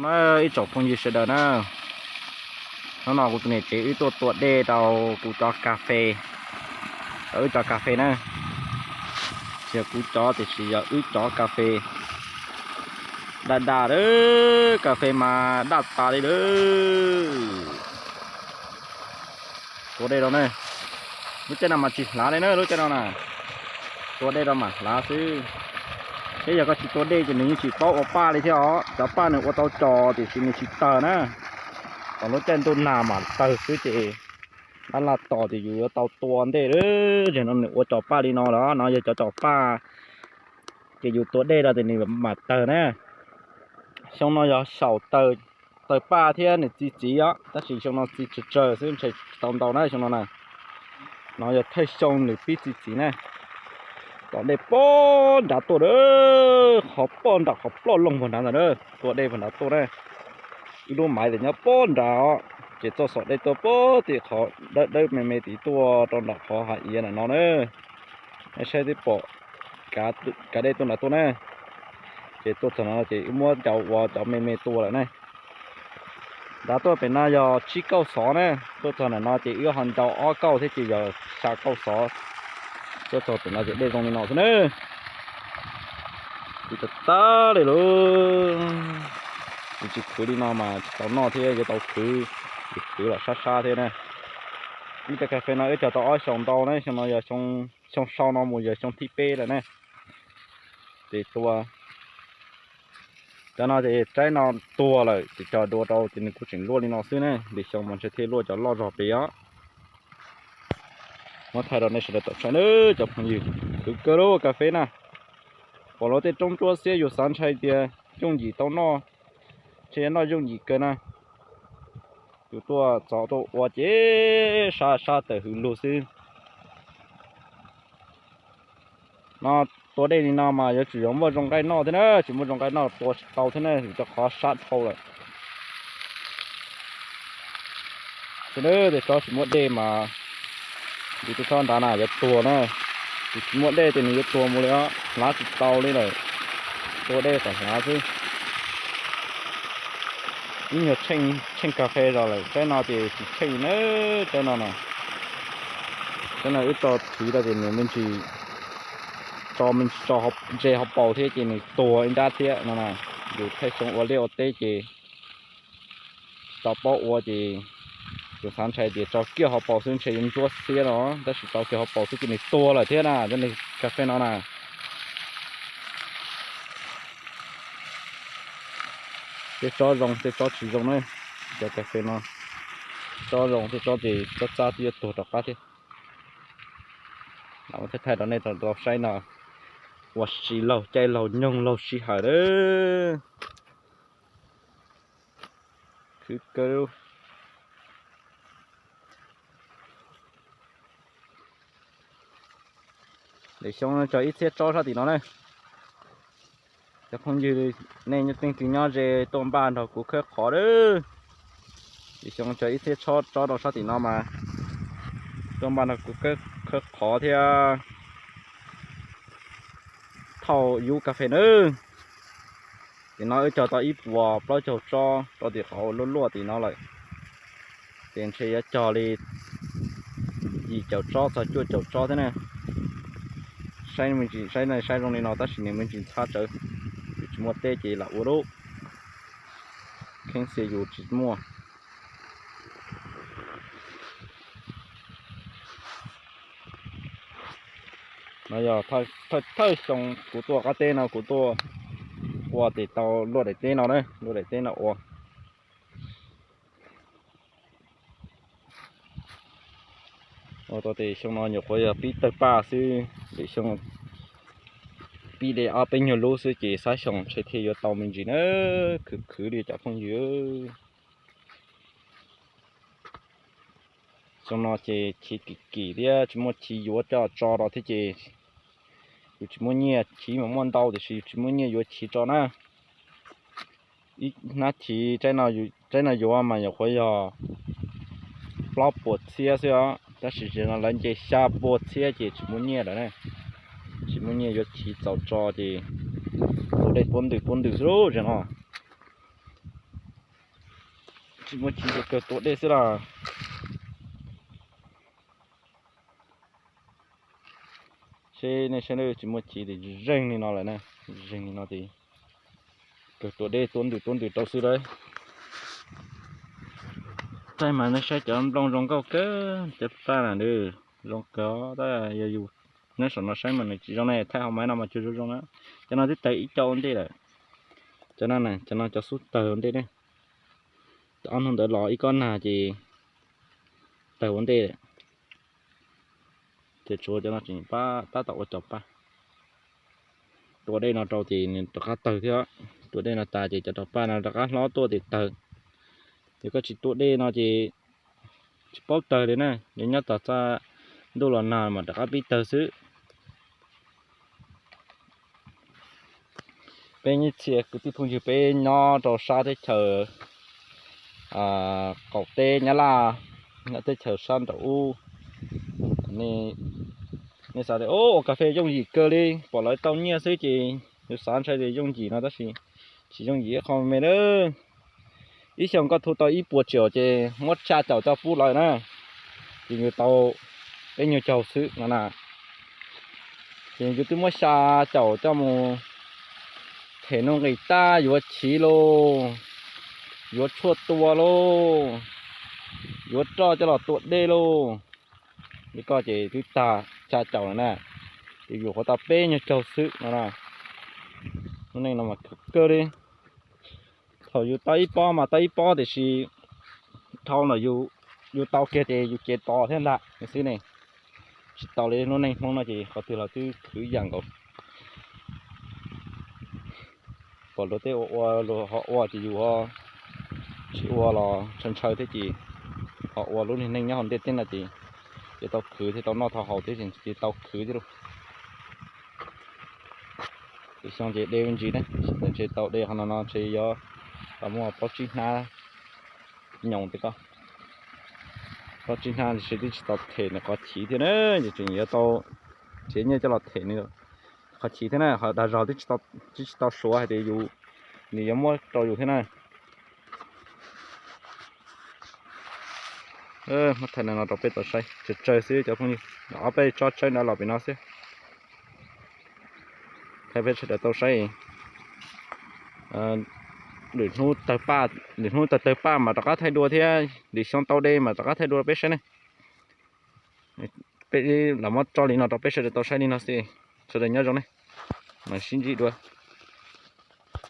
Na, ib tsoom phooj ywg sawv daws na, hnub no kuv tus niam tsev wb tuaj tua dej rau kuv cov kas fes, rau wb cov kas fes na. Tsis yog kuv cov tiam sis yog wb cov kas fes daj daj lawm, kas fes mas daj tas li lawm. Tua dej rau na, lub caij no mas tsis hlav li na, lub caij no na, tua dej rau mam hlav xwb. Thiab yog koj tsis tua dej ces nws yeej tsis paub ua paj li thiab os, cov paj nws ua tau cos tiam sis nws tsis tawg na. Thaum lub caij ntuj nag mam tawg xwb ces dab laj tos ces yus yuav tau tua ntej lawm. Ces no nws ua cov paj li no lawm, no yog cov cos paj, ces yus tua dej rau ces nws mam tawg na. Xyoo no yog xyaum tawg paj thiab nws txi txiv os, tab sis xyoo no txi tsawg tsawg xwb ntshe tsis tau ntau na xyoo no na. No yog thawj xyoo nws pib txi txiv na. Tom dej pog nrad tuaj a, qhov poj nram qhov ploj loog pog nrad ntawd a, tua dej pog nrad tuaj na. Ib lub maiv tawm nyob pog nrad os, ces txoj xom dej tuaj pog tim qhov dawb dawb me me tid tuaj rau nram qhov hav iav ntawm no na. Nej saib twb pom kav dej tuaj nrad tuaj na. Ces tuaj txog no ces wb muab cov ua cov me me tua lawm ne. Nrad tuaj pem no yog tsib kauj xov na, tuaj txog ntawm no ces wb ho ncau ob kauj thiab ces yog xya kauj xov. Tuaj txog pem no ces dej zoo li no xwb na. Kuv tag tag li lauj. Kuv tsis khwv li no mas tsis tau noj thiab, yuav tau khwv, khwv los sab sab thiab na. Ib cov kas fes no wb cog tau ob xyoos ntau na, xyoo no yog xyoo sau no mus yog xyoo thib peb lawm na. Ces tua cov no ces tsaib no tuag lawm ces cog dua rau ces nws kuj tseem luaj li no xwb ne, lwm xyoo mas ntshe thiaj luaj cov loj zog pem os. Muab thaij rau nej sawv daws tau saib na cov phooj ywg, khwv kawg li kas fes na. Pom lawv tej roob ntsuab xiab yus xav ntshai tias yooj yim tau noj, ntshe noj yooj yim kawg na. Yus tuaj txov tuaj ua ces sab sab tawm hwv lug xwb. No tua dej li no mas yuav tsum yuav muaj zoo nqaij noj thiab na, tsis muaj zoo nqaij noj tua tsis tau thiab na, vim rau qhov sab dhau lawm. Tej tsob tsis muaj dej mas, vim tej tsob nrad na yuav tuag na, tsis muaj dej ces nws yuav tuag mus li os, hlav tsis tau li lawm. Tua dej kom hlav xwb. Ib nyuag tsheej kas fes zog lawm, tsaib no ces tsis tsheej na, tsaib no na. Tsaib no wb tso thwv rau ces nws me ntsis, tso me ntsis tso ze hauv paus thiab ces nws tuag ib nrab thiab no na. Yus thawj xyoo ua liaj ua teb ces tso paub ua ces yus xav ntshai tias tso kiag hauv paus xwb ntshe yuav ntsuab xiab no, tab sis tso kiag hauv paus xwb ces nws tuag lawm thiab na, cov kas fes no na. Tej tsob zoo tej tsob tsis zoo na, cov kas fes no. Tsob zoo tej tsob ces txab txab twb yuav tuag rov qab thiab. Thaij thaij rau nej tau saib no, ua si laug caij laug nyoog laug sij hawm lawm. Khwv kawg. Lwm xyoo tso ib txhiab tsob sab tim no na. Cov phooj ywg, nej leej twg nyob ze tuaj npaj nrog kuv khawb qhov lawm. Lwm xyoo tso ib txhiab tsob rau sab tim no mas tuaj npaj nrog kuv khawb qhov thiab thauj yub kas fes nawb. Tim no wb cog tau ib puas plaub caug tsob rau tim qhov uas luaj luaj tim no lawm. Ces ntshe yuav cog li yim caum tsob txog cuaj caum tsob thiab ne. Saib me ntsis, saib saib zoo li no tab sis nws me ntsis ntxhab tsawv, yus tsis muaj teb ces lam ua lub kheeb xia yus tsis muaj. No yog thawj xyoo kuv tuaj qab teb no kuv tuaj ua tes tau luaj daim teb no na, luaj daim teb no ua. Ua tau tes xyoo no nyuam qhuav yog pib tawg paj xwb, lwm xyoo pib de ob peb nyuag lub xwb ces xab xyoo ntshe thiaj yuav tau me ntsis na, khwv khwv li cov phooj ywg. Xyoo no ces chiv kim kim thiab tsis muaj chiv yuav coj tso rau thiab ces yus tsis muaj nyiaj, chiv mas muaj ntau tiam sis yus tsis muaj nyiaj yuav chiv tso na. Ib hnab chiv tsaib no yuav mas nyuam qhuav yog plaub puas txhiab xwb os, tab sis tam sim no lawv nce xya puas txhiab ces tsis muaj nyiaj lawm ne. Tsis muaj nyiaj yuav chiv txaus tso ces ua dej puab ntws puab ntws xwb lub tam sim no. Tsis muaj chiv ces kawg tua dej xwb los. Seb nej saib, tsis muaj chiv ces zeeg li no lawm na, zeeg li no ces kawg tua dej tuab ntws tuab ntws rau xwb lawm. Thaij mas nej saib cov nplooj zoo nkauj kawg, cov paj na, zoo kawg. Tab yog yus nyob saum no saib mas nws tsis zoo ne, thaij hauv maiv no mas cuag zoo zoo na. Cov no twb tawg ib co ua ntej lawm. Cov no, cov no cov xub tawg ua ntej ne. Ob hnub ntawd los ib kob nag ces tawg ua ntej. Ces tshuav cov no tseem tab tom ua cov paj. Tua dej no rau ces nws rov qab tawg thiab. Tua dej no tas ces cov rau paj no rov qab hlob tuaj ces tawg. Yog koj tsis tua dej no ces tsis paub tawg li na, nws nyob tom txaj ntuj los nag mas rov qab pib tawg xwb. Peb ib txhia kwv tij phooj ywg peb nyob rau sab teb chaws qaum teb Nyab Laj, nyob teb chaws sab nraum ub, nej xav tias ua kas fes yooj yim kawg li, pom lawv tau nyiaj xwb ces yus xav ntshai tias yooj yim no tab sis tsis yooj yim ib qho me na. Ib xyoos koj thu tau ib puas tsiaum ces muab xya caum coj pub lawm na, ces yus tau peb nyuag caug xwb no na. Ces yus twb muab xya caum coj mus them nuj nqis tag, yuav chiv lauj, yuav tshuaj tua lauj, yuav roj coj los tua dej lauj. Li koj ces twb tag xya caum lawm na, ces yus qhuav tau peb nyuag caug xwb no na. Lub neej no mas kawg kawg li. Thaum yus tau ib pob mas tau ib pob tiam sis dhau los yus tau kiag ces yus cev tos thiab ntag xwb ne. Tsis tau li lub neej Hmoob no ces qhov twg los twb khwv yam nkaus. Pom luag tej ua ua luag ho ua ces yus tsis ua los ntshaw ntshaw thiab ces ho ua lub neej nyob hauv ntiaj teb no ces ces tau khwv thiab tau noj tau haus thiab ces tau khwv thiab lauj. Lwm xyoo ces de me ntsis na, ntshe tau de qhov no no ntshe yuav tau muaj plaub tsib hnab nyoos tiag koj. Plaub tsib hnab ntshe twb tsis tau them nws qhov chiv thiab na, ces tseem yuav tau nrhiav nyiaj coj los them nws qhov chiv thiab na, ho dag zog twb tsis tau suav hais tias yus, nws yuav muab rau yus thiab na. Muab thaij no rau peb tau saib tsawg tsawg xwb cov phooj ywg, ob peb tsob tsawb ntawd los pem no xwb. Thaij peb sawv daws tau saib. Lwm hnub tawg paj, lwm hnub tawg tawg paj mas rov qab thaij dua thiab, lwm xyoo tau de mas rov qab thaij dua rau peb saib ne. Peb lam muab tso li no rau peb sawv daws tau saib li no xwb, sawv daws nyob zoo ne, mam sib ntsib dua.